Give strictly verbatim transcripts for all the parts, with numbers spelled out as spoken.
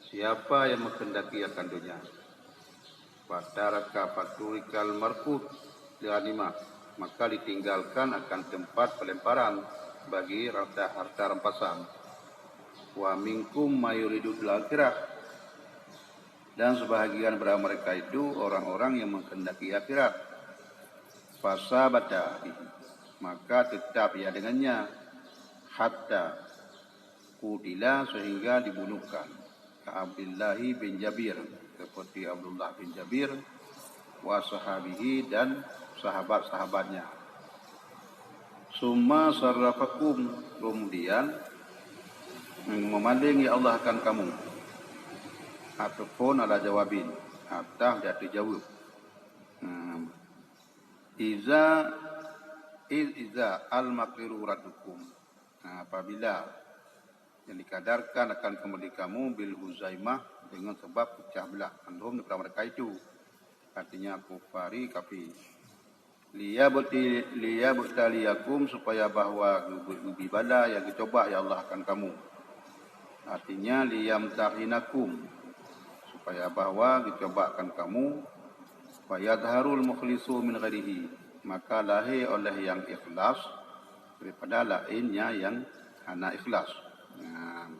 Siapa yang menghendaki akan dunia, fataraka faturikal markud li ghanimah, maka ditinggalkan akan tempat pelemparan bagi harta, harta rampasan. Wa minkum may yuridul akhirah, dan sebahagian daripada mereka itu orang-orang yang menghendaki akhirat. Fasabata bihi, maka tetap ia dengannya, hatta qutila, sehingga dibunuhkan, ka Abdillahi bin Jabir, seperti Abdullah bin Jabir, wa sahabihi, dan sahabat-sahabatnya. Summa sarrafakum, kemudian memaling ya Allah akan kamu. Atafun ala jawabin, ataf di atas jawab. Hmm. Iza, iz iza al makriru radukum. Nah, apabila yang dikadarkan akan kembali kamu bil huzaimah dengan sebab pecah belah, mandum daripada mereka itu. Artinya kufari kafir. Liyabti-, liyabtaliyakum, supaya bahwa geubi-, geubi bala, ya geucoba ya Allah akan kamu. Artinya liyamtahinakum, supaya bahwa geucoba akan kamu. Fayadharul mukhlisu min ghairihi, maka lahé oleh yang ikhlas daripada lainnya yang hana ikhlas. Nah,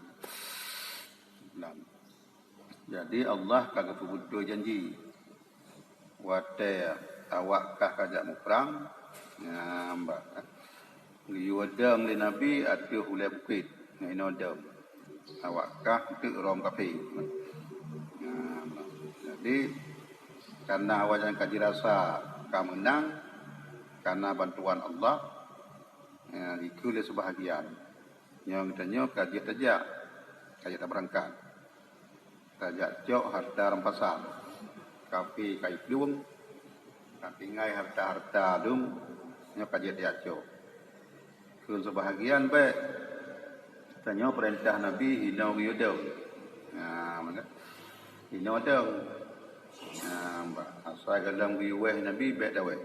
jadi Allah ka geupeubeutôi janji. Watée awak kah ka jak muprang, nyang bah, geuyue dong lé Nabi ateueh ulée bukét, ngon inoe dong. Awak kah teuk rhom kafé. Nyang bah. Jadi, karena awaknyan ka jirasa ka meunang, karena bantuan Allah, ya, dikeue lé seubahagian. Nyoe geutanyoe ka jeuet tajak, ka jeuet tabeurangkat. Tajak cok harta rampasan. Kafé ka iplueng, ka tinggai harta-harta dum, nyoe ka jeuet tajak cok. Kheun seubahagian bék, tanyoe peurintah Nabi hinoe geuyue dong. Nah, maka hinoe dong. Nah, asai galom geuyue wéh Nabi bék dawéh.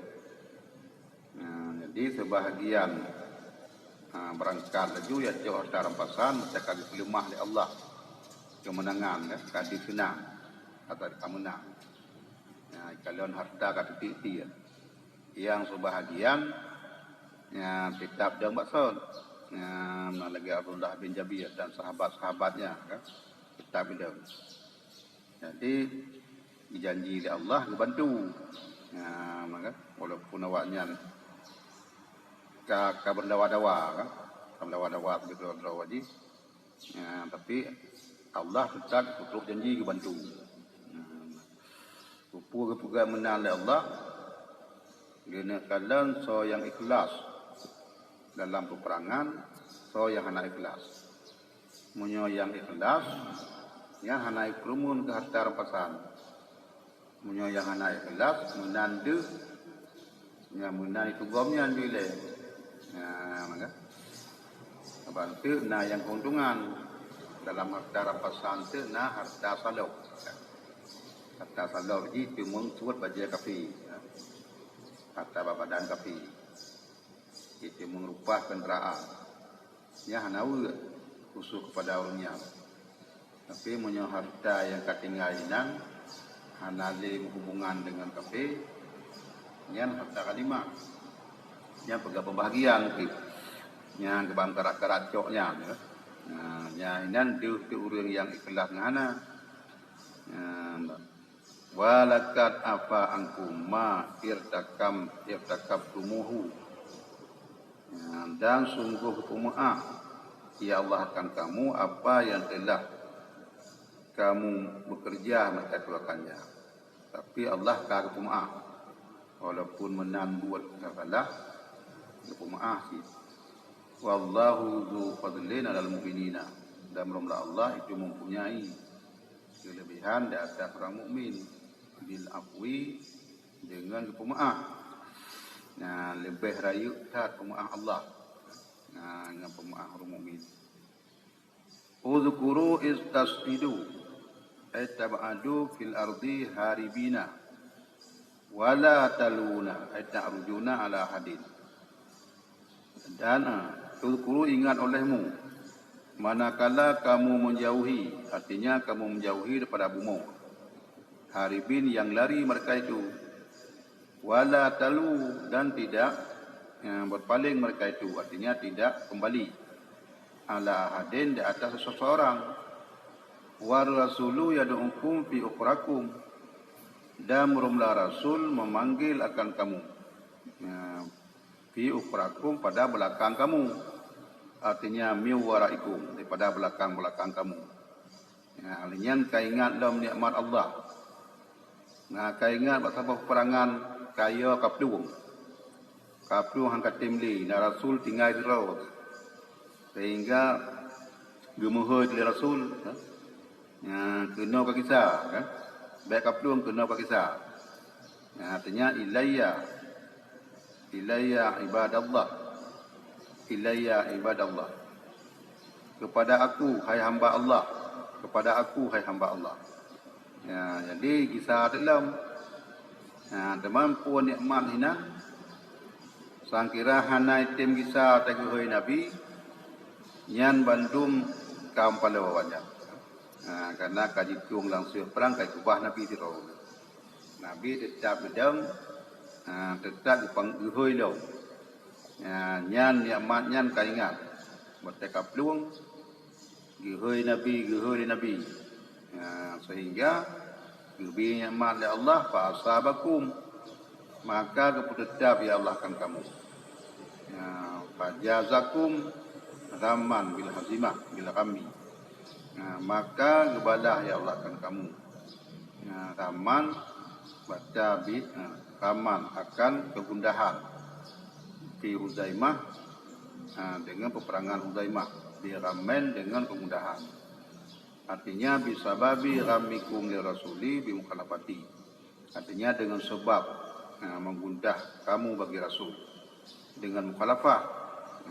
Nah, jadi seubahagian, ha, beurangkat laju ya cok harta rampasan, maka ka geupeuleumah lé Allah keumeunangan, ya, ka diseunang, ka meunang. Nah, ikalon harta ka titik-titik. Nyang seubahagian, ya, teutap dong bak sot. Ya, lagée Abdullah bin Jabir dan sahabat-sahabatnya, kan, teutap dong. Jadi, dijanji lé Allah geubantu. Ya, maka, walaupun awaknyan ka, ka beudawa-dawa, kan? Ka beudawa-dawa, beudroe-droe jih. Ya, tapi Allah teutap geutrok janji geubantu. Ya, peue geupeugah meunan lé Allah, geuneuk kalon soe nyang ikhlas dalam peuperangan, soe nyang hana ikhlas. Meunyoe nyang ikhlas, nyan hana jikeureumeun keu harta rampasan. Meunyoe nyang hana ikhlas, meunan deuh, nyan meunan jitugom nyan dilée. Nah, maka, sabab teuk na nyang keuntungan dalam harta rampasan, teuk na harta salok. Harta salok jih teumeung suet bajée kafé, harta bak badan kafé. Jiteumeung rupah keundaraan. Nyan hana weuek khusos keupada ureuëng nyan. Tapi meunyoe harta nyang ka tinggai inan hana lé hubungan deungon kafé, nyan harta ghanimah. Nyan peugah peubahagian pih. Nyan keubang karat-karat cok nyan, ya. Nah, nyan inan deuh teu ureuëng nyang ikhlas ngon hana. Nyan, Walaqad afa ankum ma irtakam, irtakabtumuhu. Ya, dan sungguh geupeumaáh, ya Allah, akan kamu apa yang telah kamu bekerja, mereka keluarkannya. Tapi Allah ka geupeumaáh. Walaupun meunan buet salah, geupeumaáh cit. Wallahu dzu fadlin 'alal mu'minina. Dan beureulah Allah itu mempunyai keulebihan di atas ureuëng mukmin, bil afwi, deungon geupeumaáh. Nah, leubeh rayeuk that peumaáh Allah. Nah, ngon peumaáh ureuëng mukmin. Udzkuru iz tas'idu, ay tab'adu fil ardi haribina, wala taluna, ay ta'rujuna ala ahadin. Dan, ah, udzkuru, ingat olehmu, Manakala kamu menjauhi, artinya kamu menjauhi daripada bumoe. Haribin, yang lari mereka itu. Wala talu, dan tidak, eh, berpaling mereka itu, artinya tidak kembali. Ala ahadin, di atas seseorang. War rasulu yad'ukum fi ukhrakum, dan berumlah Rasul memanggil akan kamu. Ya, fi ukhrakum, pada belakang kamu. Artinya, min waraikum, daripada belakang-belakang kamu. Ya, lheueh nyan ka ingat lom nikmat Allah. Nah, ka ingat bak saboh peperangan, ka yo kaplueng. Kaplueng han katem lé, na Rasul tinggai sidroe. Sehingga geumeuhôi lé Rasul, ya. Ya, keunoe ka gisa, kan? Bèk kaplueng, keunoe ka gisa. Ya, artinya, ilayya, ilayya ibadallah. Ilayya ibadallah. Kepada aku, hai hamba Allah. Kepada aku, hai hamba Allah. Ya, jadi gisa teuk lom. Ya, teuma peue nikmat hinan, sangkira hana item gisa tageuhôi Nabi, nyan bandum ka mupaloe awaknyan. Ha, karena ka jitueng lam siôh prang ka ikeubah Nabi sidroe. Nabi teutab geudong, ha, teutab geupang-, geuhôi lom. Ha, nyan nikmat nyan ka ingat. Watèe kaplueng, geuhôi Nabi, geuhôi lé Nabi. Ha, sehingga geubri nikmat lé Allah, fa asabakum, maka geupeuteutab ya Allah akan kamu. Ya, fajazakum ghamman bil hazimah, bil ghammi. Ya, maka geubalah ya Allah akan kamu. Ya, ghamman, baca bi, ya, ghamman, akan kegundahan. Fi Huzaimah, ya, dengan peperangan Huzaimah. Bi ghammin, dengan kegundahan. Artinya, bisababi ghammikum li rasuli bi mukhalafati. Artinya, dengan sebab, ha, menggundah kamu bagi Rasul dengan mukhalafah.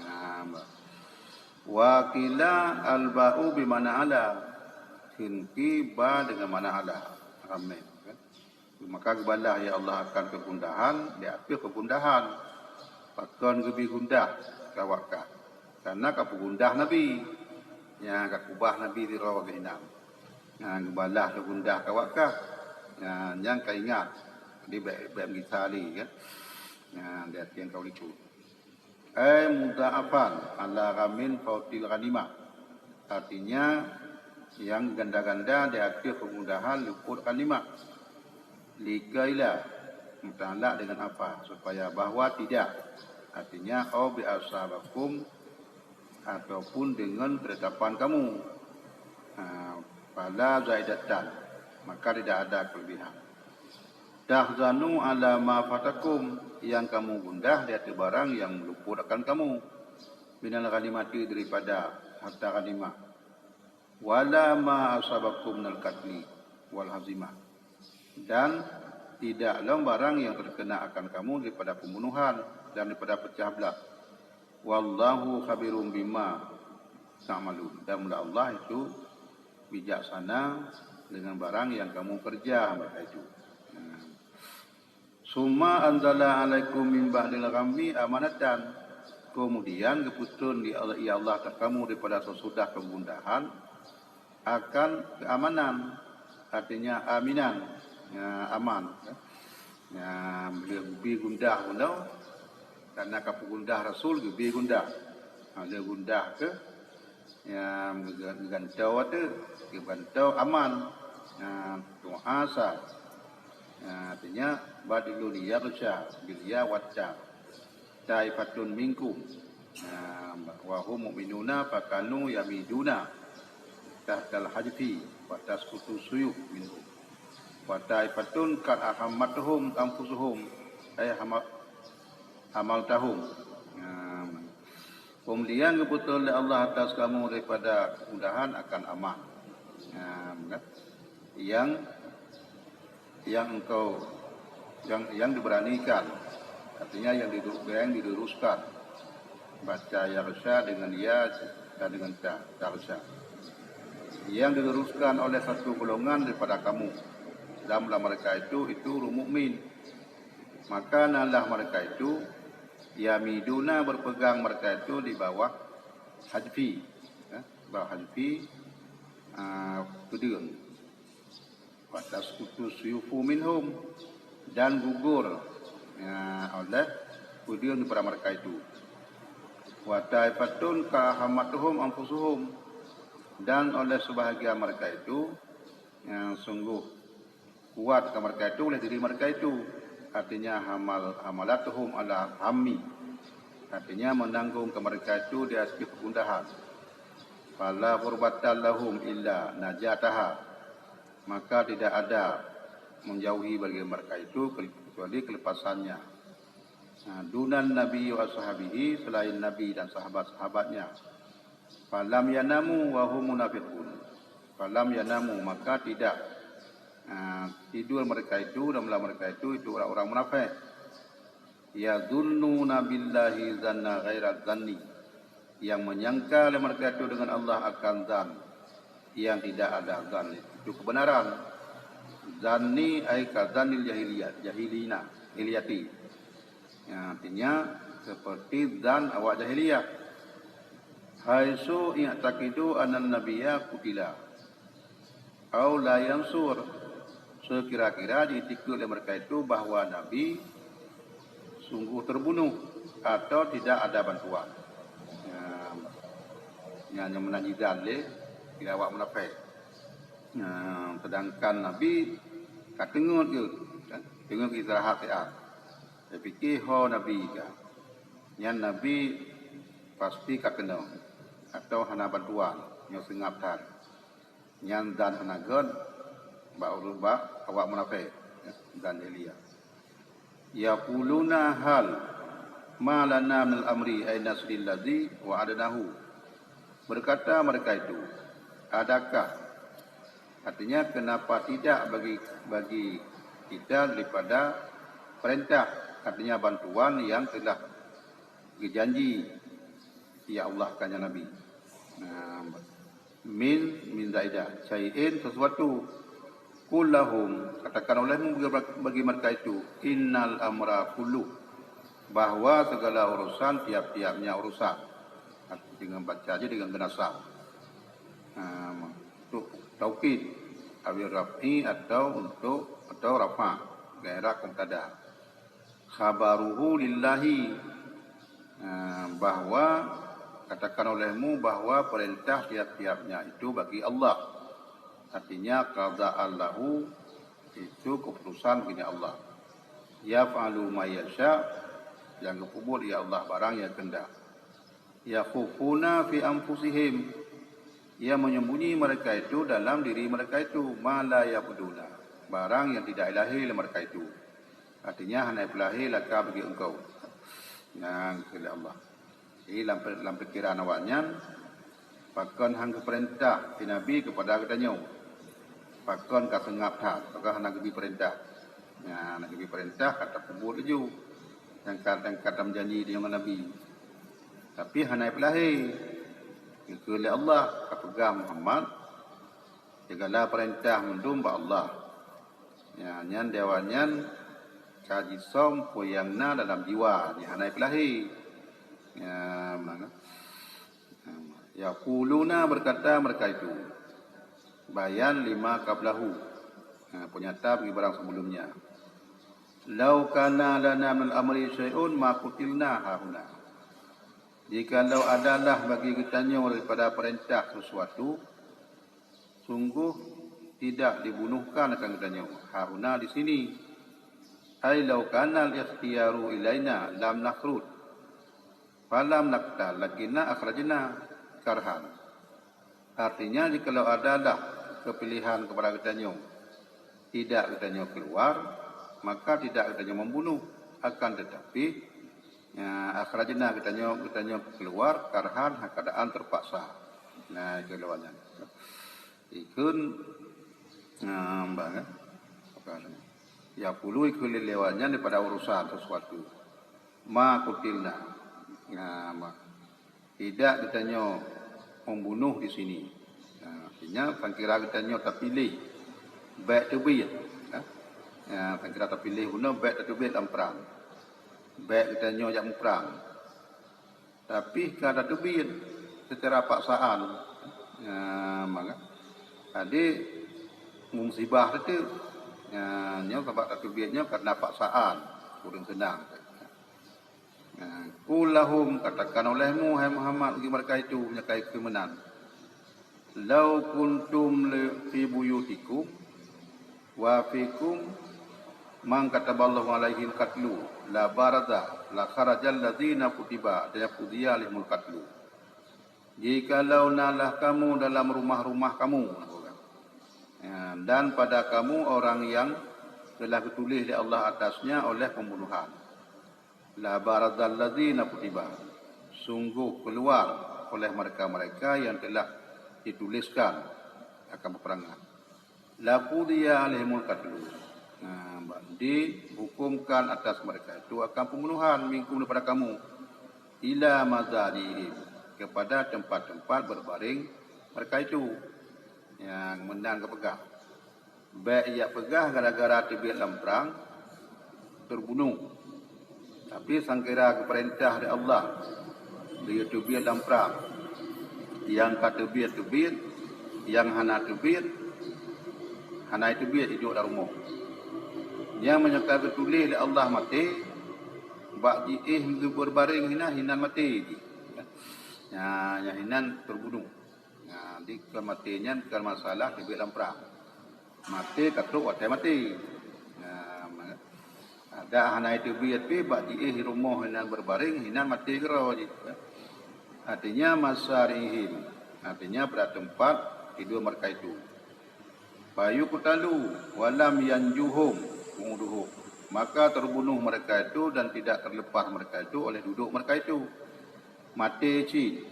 Ha, wa qila al-ba'u bi ma'na ala. Kheun ki ba dengan makna ala. Ghammin, kan? Maka geubalah ya Allah akan kegundahan, di ateueh kegundahan. Pakon geubri gundah keu awak kah? Karena ka peugundah Nabi. Nyang ka keubah Nabi sidroe geuh inan. Nyang geubalah teugundah keu awak kah? Nyang, nyang ka ingat. Jadi bèk, bèk meugisa lé, kan? Nyang di ateueh nyang ka likot. Ai mudha'afan ala ghammin fautil ghanimah. Artinya, nyang ganda-ganda di ateueh kegundahan luput ghanimah. Likaila, muta'allaq dengan apa, supaya bahwa tidak. Artinya, au bi asabakum, ataupun dengan penetapan kamu. Ha, fala zaidatan, maka tidak ada kelebihan. Tahzanu ala ma fatakum, yang kamu gundah di ateueh barang yang luput akan kamu. Minal ghanimati, daripada harta ghanimah. Wala ma asabakum minal qatli wal hazimah. Dan tidak lom barang yang terkena akan kamu daripada pembunuhan dan daripada pecah belah. Wallahu khabirum bima ta'malun. Dan mula Allah itu bijaksana dengan barang yang kamu kerja mereka itu. Nah. Summa anzala alaikum min ba'dil ghammi amanatan. Kemudian geupeutreun di Allah, ya Allah, atas kamu daripada sesudah kegundahan akan keamanan, artinya aminan, ya, aman. Ya, geubri gundah bunoe, karena ka peugundah Rasul geubri gundah. Ha, lheueh gundah keu, ya, geugantoe ateueh, geugantoe aman. Ya, tu'asa. Ya, artinya, badlun yaghsya, bil ya wa ta. Taifatun minkum. Nah, wa hum mu'minuna fakanu yamiduna tahtal hajfi wa tasqutu suyuf minhum. Wa taifatun qad ahammatuhum anfusuhum, ay hama-, hamaltahum. Nah, kemudian geupeutreun lé Allah atas kamu daripada kemudahan akan aman. Nah, yang yang engkau, yang, yang diberanikan, artinya yang didu-, yang diluruskan. Baca yaghsya dengan ya dan dengan ta, yaghsya. Yang diluruskan oleh satu golongan daripada kamu. Dalam mereka itu, itu ureuëng mukmin. Maka nalah mereka itu, yamiduna, berpegang mereka itu di bawah hajfi. Ya. Bah Hanfi, ah, peudeueng. Wa tasqutu suyufu minhum, dan gugur, ya, oleh peudeueng daripada mereka itu. Wa taifatun qahamatuhum anfusuhum, dan oleh sebahagian mereka itu, ya, sungguh kuat ke mereka itu oleh diri mereka itu. Artinya, hamal-, hamalatuhum ala hammi. Artinya, menanggung ke mereka itu di atas kegundahan. Fala qurbatan lahum illa najataha. Maka tidak ada menjauhi bagi mereka itu kecuali kelepasannya. Nah, dunan Nabi wa ashabihi, selain Nabi dan sahabat-sahabatnya. Falam yanamu wa hum munafiqun. Falam yanamu, maka tidak, ah, tidur mereka itu dan malam mereka itu, itu orang-orang munafik. Yazunnuna billahi zanna ghaira zanni. Yang menyangka oleh mereka itu dengan Allah akan zan yang tidak ada zan itu kebenaran. Zanni ai ka zannil jahiliyat, jahilina, jahiliyati. Ya, artinya seperti zan awak jahiliyah. Haitsu ya'taqidu annan nabiyya qutila au la yansur. Sekira-kira jiitikeuet lé mereka itu bahwa Nabi sungguh terbunuh atau tidak ada bantuan. Ya, nyan nyang meunan jizan lé, lé awak munafik. Ya, sedangkan Nabi ka teungeut geuh, teungeut geuh istirahat siat. Jipike ho Nabi ka. Nyan Nabi pasti ka keunong atau hana bantuan, nyoe seungab that. Nyan zan hana gét bak ureuëng, bak awak munafik, zan jahiliyah. Yaquluna hal ma lana minal amri ay nasril ladzi wa'adnahu. Berkata mereka itu, adakah, artinya, kenapa tidak bagi, bagi kita daripada perintah, artinya, bantuan yang telah geujanji, ya Allah, keu Nabi. Nah, min, min zaidah, syai'in, sesuatu. Qul lahum, katakan olehmu bagi, bagi mereka itu, innal amra kullu, bahwa segala urusan tiap-tiapnya urusan. Dengan baca aja dengan genasam. Nah, untuk taukid, awil raf'i atau untuk, atau rafa, gairah mubtada. Khabaruhu lillahi, eh, bahwa, katakan olehmu bahwa perintah tiap-tiapnya itu bagi Allah. Artinya, qada'an lahu, itu keputusan bagi Allah. Yaf'alu ma yasha, yang geupeubeuet ya Allah barang yang kehendak. Yakhufuna fi anfusihim, ia menyembunyi mereka itu dalam diri mereka itu, ma la yabduna, barang yang tidak lahé lé mereka itu. Artinya, hana peulahé laka bagi engkau. Nyang keu lé Allah. Jadi, lam, lam pikiran awaknyan, pakon han geupeurintah si Nabi keupada geutanyoe. Pakon ka seungab that, pakon hana geubi peurintah. Nyan, hana geubi peurintah, ka tapeubuet laju. Nyang ka, nyang ka tameujanji deungon Nabi. Tapi hana peulahé. Keu lé Allah, ka peugah Muhammad, segala peurintah mandum bak Allah. Ya, nyan dewan nyan ka jisom peue nyang na dalam jiwa, jih hana peulahé. Ya, mana? Yaquluna, berkata mereka itu, bayan lima qablahu. Ha, peunyata bagi barang sebelumnya. Lau kana lana minal amri syai'un ma qutilna hahuna. Jikalau adalah bagi geutanyoe daripada peurintah sesuatu, sungguh tidak dibunuhkan akan geutanyoe, hahuna, di sini. Ai lau kanal ikhtiyaru ilaina lam nakhrud, falam naqtal, lakinna akhrajna karhan. Artinya, jikalau adalah keupiléhan keupada geutanyoe, tidak geutanyoe keuluar, maka tidak geutanyoe membunuh. Akan tetapi, ya, akhrajna, geutanyoe, geutanyoe keuluar karhan, ha, keuadaan teupaksa. Nah, itu lewat nyan. Ikheun, nah, bah, kan? Yaqulu, ikheun lé lewat nyan daripada urusan sesuatu. Ma qutilna. Nah, ma. Tidak geutanyoe membunuh di sini. Nah, artinya, sangkira geutanyoe tapiléh, bék teubiet. Ya. Ya, sangkira tapiléh bunoe, bék tateubiet lam prang. Bék geutanyoe jak muprang. Tapi ka tateubiet secara paksaan. Ya, maka. Jadi, musibah teuk. Ya, nyoe sabab tateubiet nyoe karena paksaan. Kurang senang. Ya, qul lahum, katakan olehmu, hai Muhammad, bagi mereka itu, meunyoe ka keuh meunan. Lau kuntum li, fi buyutikum, wa fikum man kataballahu alaihil qatlu, la baraza, la kharajal ladzina kutiba, dan qudiya alaihimul qatlu. Jikalau nalah kamu dalam rumah-rumah kamu, ya, dan pada kamu orang yang telah geutuléh lé Allah atasnya oleh pembunuhan, la barazal ladzina kutiba, sungguh keluar oleh mereka-mereka yang telah dituliskan akan peperangan. Laqudiya alaihimul qatlu. Nah, dihukumkan atas mereka itu akan pembunuhan minkum daripada kamu, ila mazadihim, kepada tempat-tempat berbaring mereka itu. Nyang meunan geupeugah, bék jak peugah gara-gara teubiet lam prang, terbunuh. Tapi sangkira geupeurintah lé Allah, geuyue teubiet lam prang. Nyang ka teubiet, teubiet, nyang hana teubiet, hana teubiet, iduek lam rumoh. Nyang meunyoe ka geutuléh lé Allah maté, bak jiéh geubeurbareng hinan, hinan maté jih. Nya, nyang hinan terbunuh. Nah, di keu maté nyan bukan masalah teubiet lam prang. Maté ka trok watée maté. Nah, ma-, ada hana teubiet pih bak jiéh rumoh hinan beurbareng, hinan maté keudroe jih. Artinya, masarihim, artinya pada tempat tidur mereka itu. Fayuqtalu wa lam yanjuhum qu'uduhum. Maka terbunuh mereka itu dan tidak terlepas mereka itu oleh duduk mereka itu. Maté cit.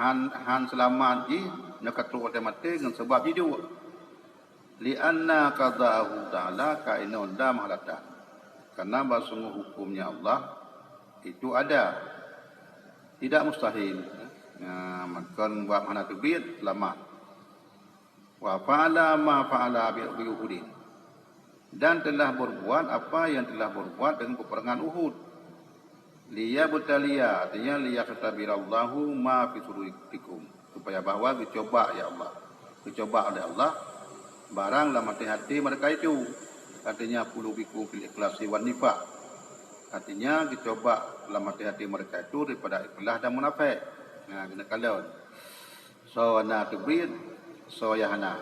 Han, han seulamat jih, nyoe ka trok watée maté ngon sabab jiduek. Lianna qadaahu ta'ala kainun la mahalata. Karena bahwa sungguh hukumnya Allah itu ada. Tidak mustahil. Nah, makon bak hana teubiet, seulamat. Wa fa'ala ma fa'ala bi, bi Uhudin. Dan telah berbuat apa yang telah berbuat dengan peperangan Uhud. Liyabtaliya, artinya liyakhtabirallahu ma fi sudurikum, supaya bahwa geucoba, ya Allah, geucoba oleh Allah barang lam até-até mereka itu, artinya qulubikum fil ikhlasi wan nifaq, artinya geucoba lam até-até mereka itu daripada ikhlas dan munafék. Nah, keuneuk kalon. Soe na teubiet, soe nyang hana.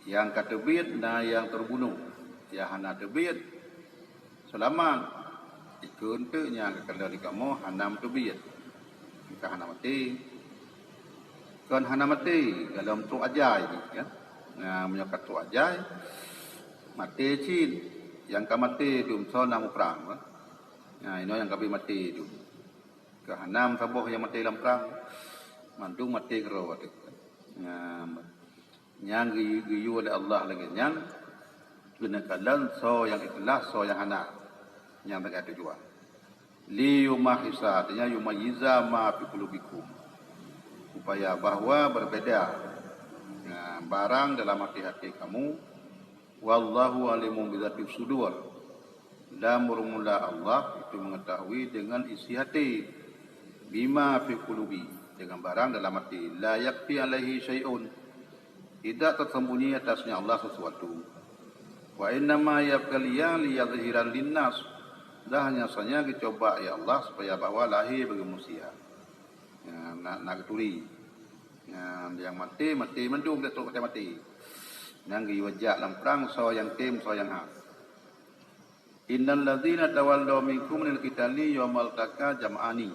Nyang ka teubiet na nyang teubunoh, nyang hana teubiet seulamat. Ikheun teuk nyang ka kalon di kamoe hana meuteubiet, ka hana maté. Kon hana maté, golom trok ajai jih, kan. Nah, meunyoe ka trok ajai, maté cit. Nyang ka maté dum soe na muprang, kan. Nah, inoe nyang ka bi maté dum. Keuhanam saboh nyang maté lam prang, mandum maté keudroe teuh. Nyan, nyang geu-, geuyue lé Allah lagée nyan, keuneuk kalon soe nyang ikhlaih, soe nyang hana. Nyang lagée tujuan. Liyumahhisa, artinya yumayyiza ma fi qulubikum. Supaya bahwa berbeda, ya, barang dalam hati-hati kamu, Wallahu alimun bidzati sudur. Dan bermula Allah itu mengetahui dengan isi hati. Bima fi qulubi, dengan barang dalam hati. La yakhfi alaihi syai'un. Tidak tersembunyi atasnya Allah sesuatu. Wa innama yabtaliya liyazhiran linnas. Dah hanya saja dicoba ya Allah supaya bahwa lahir bagi manusia. Ya, nak, nak geturi. Nyang, nyang maté, maté mandum, dak trok maté-maté. Nyang geuyue jak lam prang, soe nyang tem, soe nyang han. Innal ladzina tawallaw minkum lil qitali yaumal taqa jam'ani.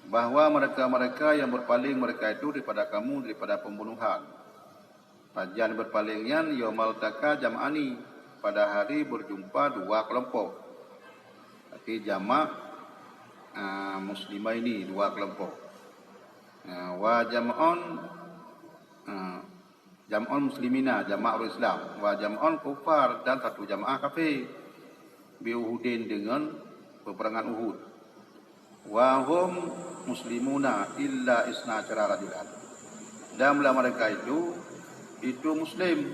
Bahwa mereka-mereka yang berpaling mereka itu daripada kamu, daripada pembunuhan. Pajan berpaling nyan, yaumal taqa jam'ani, pada hari berjumpa dua kelompok. Berarti jamak, ah, muslimaini, dua kelompok. Ah, wa jam'un, ah, jam'un muslimina, jamak ureuëng Islam. Wa jam'un kufar, dan satu jamaah kafir. Bi Uhudin, dengan peperangan Uhud. Wa hum muslimuna illa isna asyara rajulan. Dan bala mereka itu, itu muslim,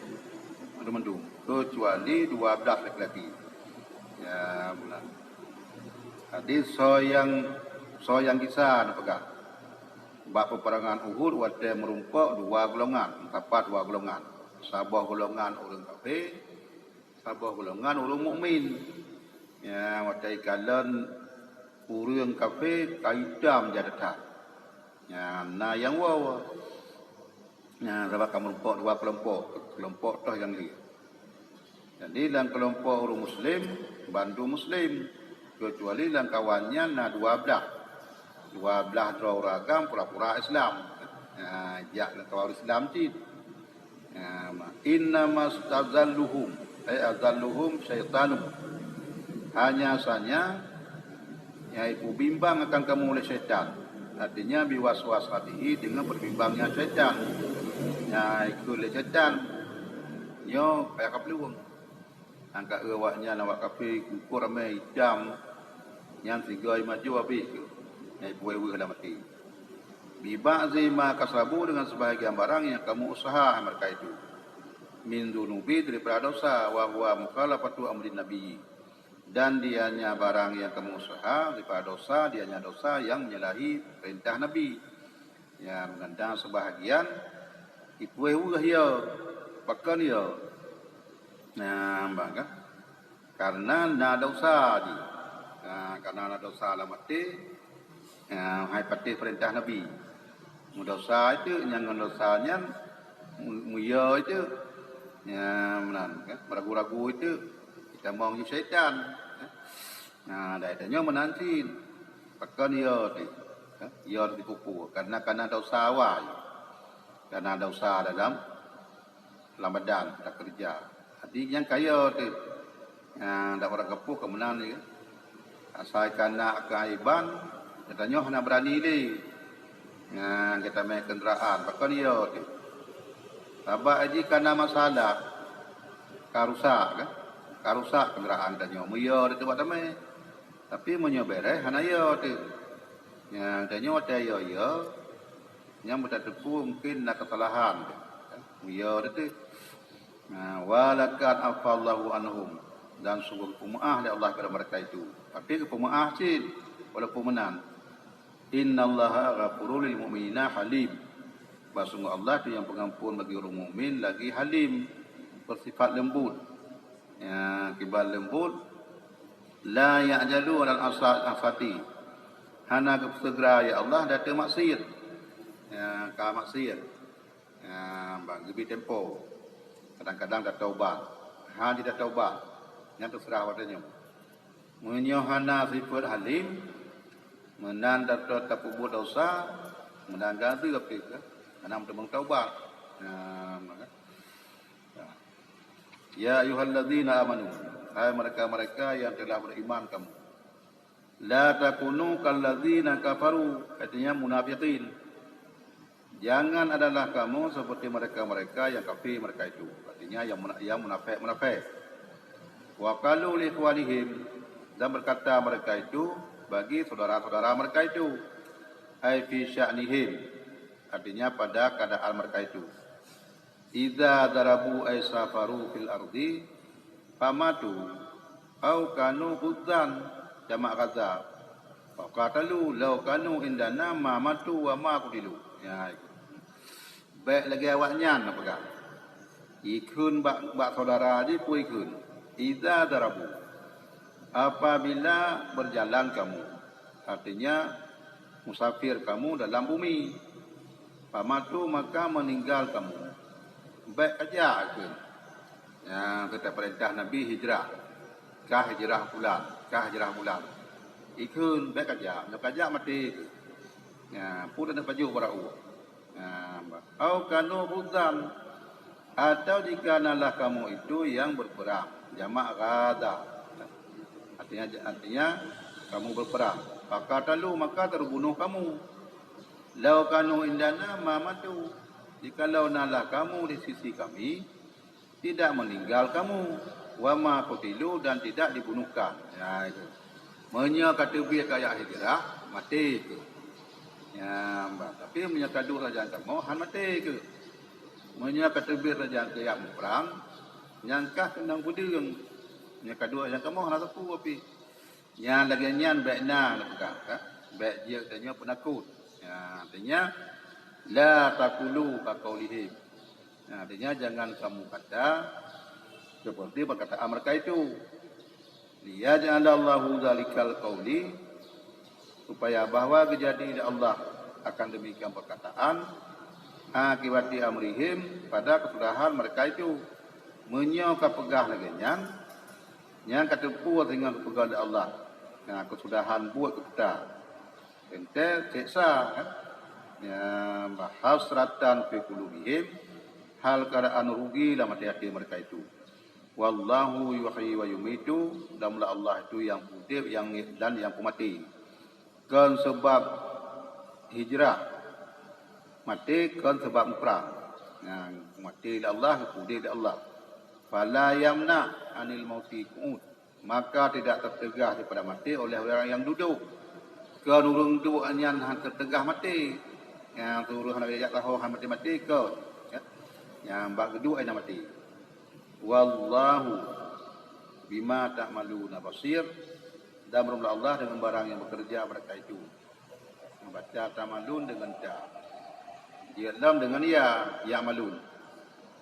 mandum, kecuali dua belas laki-laki. Ya, bulan. Jadi, soe nyang, soe nyang gisa neupeugah. Bak peuperangan Uhud watée meurumpok dua golongan, meusapat dua golongan. Saboh golongan ureuëng kafé, saboh golongan ureuëng mukmin. Ya, watée ikalon ureuëng kafé ka itam jadatan. Ya, na nyang woe. Ya, sabab ka meurumpok dua keulompok, keulompok toh nyang lé. Jadi lam keulompok ureuëng muslim, bandum muslim, keucuali lam kawan nyan na dua blaih. Dua blaih droe ureuëng agam pura-pura Islam. Ha, jak lam kawan Islam cit. Ha, ma-, innamastazalluhum, ay azalluhum syaitanu. Hanya saja nyang ipeubimbang akan kamu oleh syaitan. Artinya biwaswas hatihi dengan perbimbangnya syaitan. Nyang ikut lé syaitan. Nyoe payah kaplueng. Angka eu awaknyan awak kafé, kuku ramé itam, nyan sigoe maju habéh keuh. Nyang ipuweuh-weuh lam até. Biba'dzi ma kasabu, dengan sebahagian barang yang kamu usaha mereka itu. Min dzunubi, daripada dosa, wa huwa mukhalafatu amrin nabi. Dan dianya barang yang kamu usaha daripada dosa, dianya dosa yang menyalahi perintah Nabi. Ya, meunan dan sebahagian ipuweuh-weuh ya, pakon ya. Nah, bang kan? Karena na dosa di. Nah, karena na dosa lam até, nah, hai patéh perintah Nabi. Meudosa itu, nyang ngon dosa nyan, mu-, muya itu, ya, meunan kan? Meragu-ragu itu, kita mau syaitan. Nah, dari tanyoe meunan cit. Pakon ya teuh? Ya, ya teuh dikupu. Karena, karena dosa awai. Karena dosa dalam, dalam badan, kita kerja. Jadi, nyang kaya teuh. Nah, dak orang kepuh ke meunan ni. Asai kana ke aiban, tanyoe hana berani lé. Nah, kita main kenderaan. Pakon ya teuh? Sabab ji kana masalah. Ka rusak kan? Ka rusak kenderaan tanyoe. Muya teuh bak tamé. Tapi meunyoe béreh hana ya teuh. Nyang tanyoe watée ya-ya, nyang beutateupeue mungkin na keusalahan teuh. Muya teuh. Nah, walakan afallahu anhum, dan sungguh geupeumaah lé Allah kepada mereka itu. Tapi geupeumaah cit walaupun meunan. Innallaha ghafurul lil mu'minina halim. Bahwa sungguh Allah itu yang pengampun bagi orang mukmin lagi halim, bersifat lembut. Ya, kiban lembut, la ya'jalu alal asa-, asati. Hana geuseugra ya Allah datang maksiat. Ya, ka maksiat. Ya, bang geubri tempo. Kadang-kadang datang ubat. Ha di datang ubat. Nyang terserah pada nyoe. Meunyoe hana sifat halim, meunan datang tapeubuet dosa, meunan gazeub pih, hana meuteumong taubat. Ya, maka. Ya. Ya ayyuhalladzina amanu, hai mereka-mereka yang telah beriman kamu. La takunu kalladzina kafaru, artinya munafiqin. Jangan adalah kamu seperti mereka-mereka yang kafir mereka itu. Artinya yang muna-, yang munafik-munafik. Wa qalu li ikhwanihim, dan berkata mereka itu bagi saudara-saudara mereka itu. Ai fi sya'nihim, artinya pada keadaan mereka itu. Idza darabu ay safaru fil ardi famatu au kanu ghuzzan, jamak ghaza. Faqatalu law kanu indana ma matu wa ma qutilu. Ya, itu. Bék lagée awaknyan na peugah. Ikheun bak, bak saudara jih peue ikheun. Idza darabu. Apabila berjalan kamu, artinya musafir kamu dalam bumi. Famatu, maka meninggal kamu. Bék kajak kheun. Nyang keutai peurintah Nabi hijrah. Kah hijrah bulan, kah hijrah bulan. Ikheun bék kajak, nyoe kajak maté kheun. Nya, pun ada pajuk barau. Nah, au kanu ghuzzan, atau jika nalah kamu itu yang berperang, jamak ghaza. Artinya, artinya kamu berperang. Faqatalu, maka terbunuh kamu. Lau kanu indana ma matu, jikalau nalah kamu di sisi kami, tidak meninggal kamu, wa ma qutilu, dan tidak dibunuhkan. Ya, itu. Meunyoe ka teubiet kajak hijrah, maté kheun. Ya, bah, tapi meunyoe ka duek sajan kamoe, han maté kheun. Meunyoe ka teubiet sajan kajak muprang, nyang kah keunong peudeueng. Meunyoe ka duek sajan kamoe, hana sapeue pih. Nyang lagée nyan bék na neupeugah, ka? Bék jeuet tanyoe peunakot. Ya, artinya, la taqulu kaqaulihim. Ya, artinya, jangan kamu kata seperti perkataan mereka itu. Liyaj'alallahu dzalikal qauli, supaya bahwa geujadi lé Allah akan demikian perkataan, akibati amrihim, pada kesudahan mereka itu. Meunyoe ka peugah lagée nyan, nyan ka teupeu singoh geupeugah lé Allah, na kesudahan buet geupeugah. Teuntée seksa, kan? Ya, bahasratan fi qulubihim, hal keadaan rugi dalam hati-hati mereka itu. Wallahu yuhyi wa yumitu, dan Allah itu yang udeb, yang, dan yang peumaté. Kon sebab hijrah, maté kon sebab muprang. Nyang maté lé Allah, udeb lé Allah. Fala yamna anil mauti qu'ud. Maka tidak tertegah daripada maté oleh orang yang duduk. Kon ureuëng duek nyan hana tertegah maté. Nyang ureuëng hana jak tahu hana maté-maté kon. Ya. Nyang bak geuduek ai na maté. Wallahu bima ta'maluna basir, dan bermula Allah dengan barang yang bekerja mereka itu. Membaca ta'malun dengan ta. Dia lam dengan ya, ya'malun.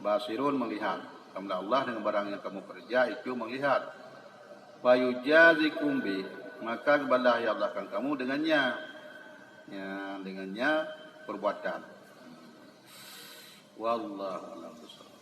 Basirun melihat. Kamulah Allah dengan barang yang kamu kerja itu melihat. Fayujazikum bi, maka balah ya Allah akan kamu dengannya. Ya, dengannya perbuatan. Wallahu a'lam bishawab.